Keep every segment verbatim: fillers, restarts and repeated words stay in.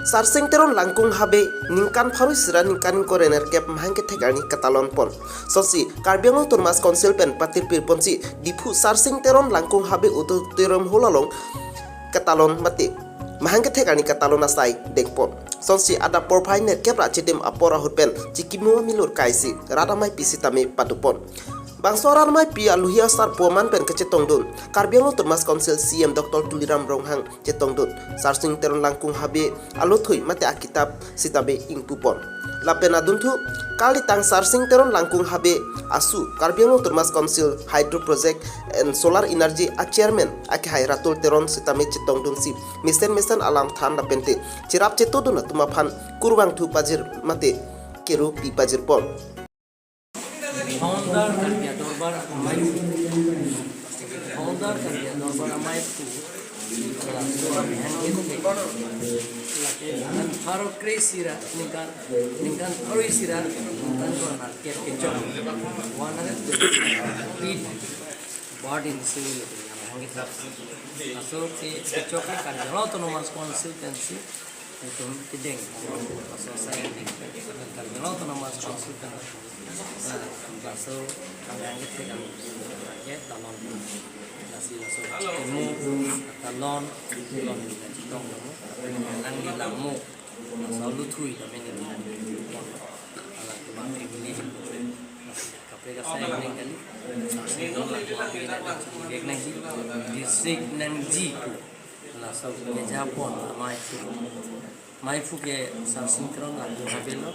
Sarsing Teron Langkung Habe ningkan pharo isi ra ningkan ingkoi ra nerkep mahang kethek arni katalon pon. Sonsi Karbi Anglong Autonomous Council pen patirpir ponsi Diphu Sarsing Teron Langkung Habe Auditorium Hall along katalon mate mahang kethek arni katalon asai dengpon. Sonsi adap porphai nerkep ra chitim apor ahut pen chikimu amilur kaisi rat ameipi sitame padopon. Bangso rat ameipi aluhi asar pu aman pen kachetongdun Karbi Anglong Autonomous Council C E M Doctor Tuliram Ronghang chetongdun Sarsing Teron Langkung Habe alothui mate akitap sitame ingpupon. Lapen adunthu kalitang Sarsing Teron Langkung Habe asu Karbi Anglong Autonomous Council Hydro Project and Solar Energy a Chairman akehai Ratul Teron sitame chetongdunsi mesen mesen alam than lapente cherap chetodun atum aphan kurvangthu pajir mate keru pi pajirpon. Founder Karbi Dorbar Amei, Founder Karbi Dorbar Amei pu, laso amahang kethek, lake ningkan pharo kre isi ra, ningkan, ningkan pharo isi ra, ningkan ingkoi ra nerkep kechok, one hundred twenty-eight birth anniversary amahang kethek. Laso ke kechok ke Karbi Anglong Autonomous Council pensi itum kedeng, laso asai kedeng. Karbi Anglong Autonomous Council pen laso amahang kethek kami ke talon. Lasi laso temu talon, talon chetong temu, alangli lammo, laso alothui kami ni, alangtum family, kaprek asai kedeng kali. Sarsing Teron Langkung Habe nangji, district nangji pu. Laso kejapon amei pu. Amei pu ke Sarsing Teron Langkung Habe lo,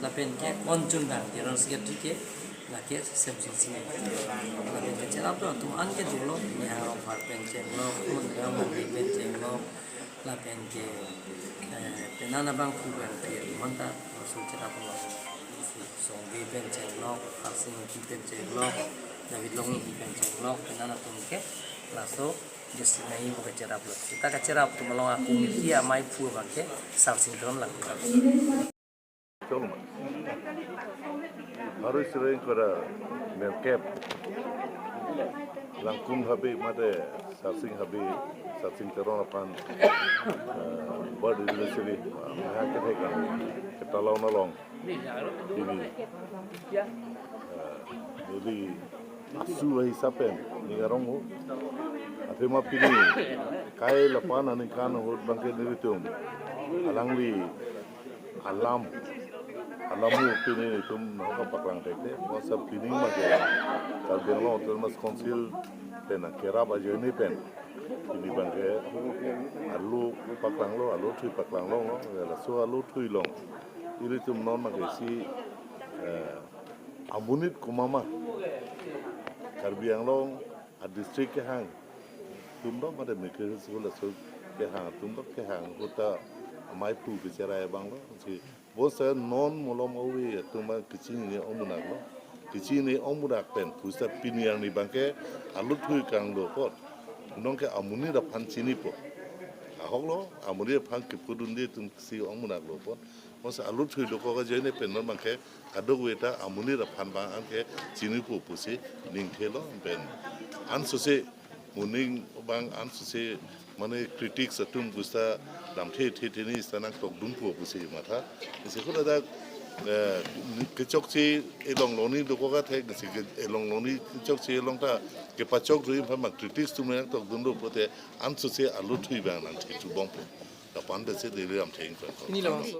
lapen ke Konchundang General Secretary ke lake Semsonsing. Lapen ke cherap atum an ke dolo, Nehang Rongphar pen chenglok, Munra Mangli pen chenglok, lapen ke, eh, penang abang pu pen ke manta laso cherap lo. Songbe pen chenglok, Sarsing Ingti pen chenglok, David Longhi pen chenglok, penang atum ke laso district nangji pu kacherap lo. Seta kacherap atum along a committee amei pu abang ke Sarsing Teron Langkung Habe. Cholo ma. Pharo isi ra ingkoi ra nerkep Langkung Habe mate Sarsing Habe, Sarsing Teron aphan, eh, birth anniversary, eh, mahang kethek arni katalon along pini, eh, neli asu ahisap pen ning arong ho. Athema pini kai lapu-an aningkan ahut abang ke nelitum alangli alam, alam hu pini itum nangkok paklang thekthek. Masa pini abang ke Karbi Anglong Autonomous Council pen kerap ajoine pen pini abang ke alo paklanglo, alothui paklanglo, no, laso alothui along ilitum non abang ke isi, eh, amonit komat ma Karbi Anglong a district kehang atum do, mate mikir school aso kehang atum do, kehang ahut ta amei pu bichara abang lo. Si bonta non malom ave atum abang kachini ongmunak lo. Kachini ongmunak pen pusita pini arni abang ke alothui kanglo apot. Nonke amonit aphan chinipo. Ahok lo, amonit aphan kepudunde atum si ongmunak lo apot. Bonta alothui dokok ajoine pen non abang ke kadokave ta amonit aphan abang anke chinipo pusi ningthelo pen. Ansose moning abang ansose mane critics atum pusita lamthe the the ni sita nangtokdunpo pusi matha. Isi hula dak, eh, kechokche elong longni dokok athek, isi ke elong longni kechokche elong ta kepachok rui aphan ma critics atum nangtokdunlo pulote ansose alothui abang nangthe chubompo. Lapu-an pensi neli lamthe ingkoi. Pini lo.